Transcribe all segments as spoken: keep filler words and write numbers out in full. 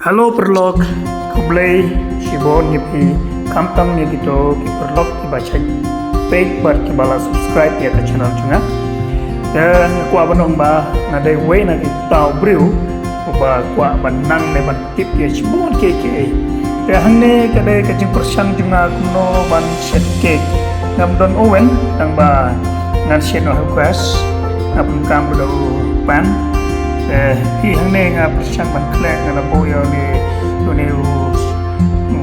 Hello paralok, khublei shibun ïa phi, khamtam ïa kito ki paralok kiba shait peit bad kiba la subscribe ïa ka channel jong nga. Te nga kwah ban ong ba nga dei uwei na kita u briew uba kwah ban nang ne ban tip ïa shibun kiei kiei. Te hangne ka dei ka jingpyrshang jong nga kumno ban shet cake. Ngam don oven, tang ba ngan shet noh ha u gas, nga pyndonkam bad u pan. Te hi hangne nga pyrshang ban khleh, nga la buh ïa une, une u, u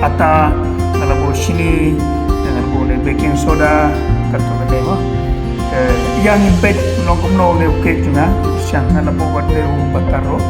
ata, nga la buh shini, nga la buh une baking soda, katto katne mo. Te ïa ngin peit long kumno une u cake jong nga, pyrshang, nga la buh bad une u butter ruh.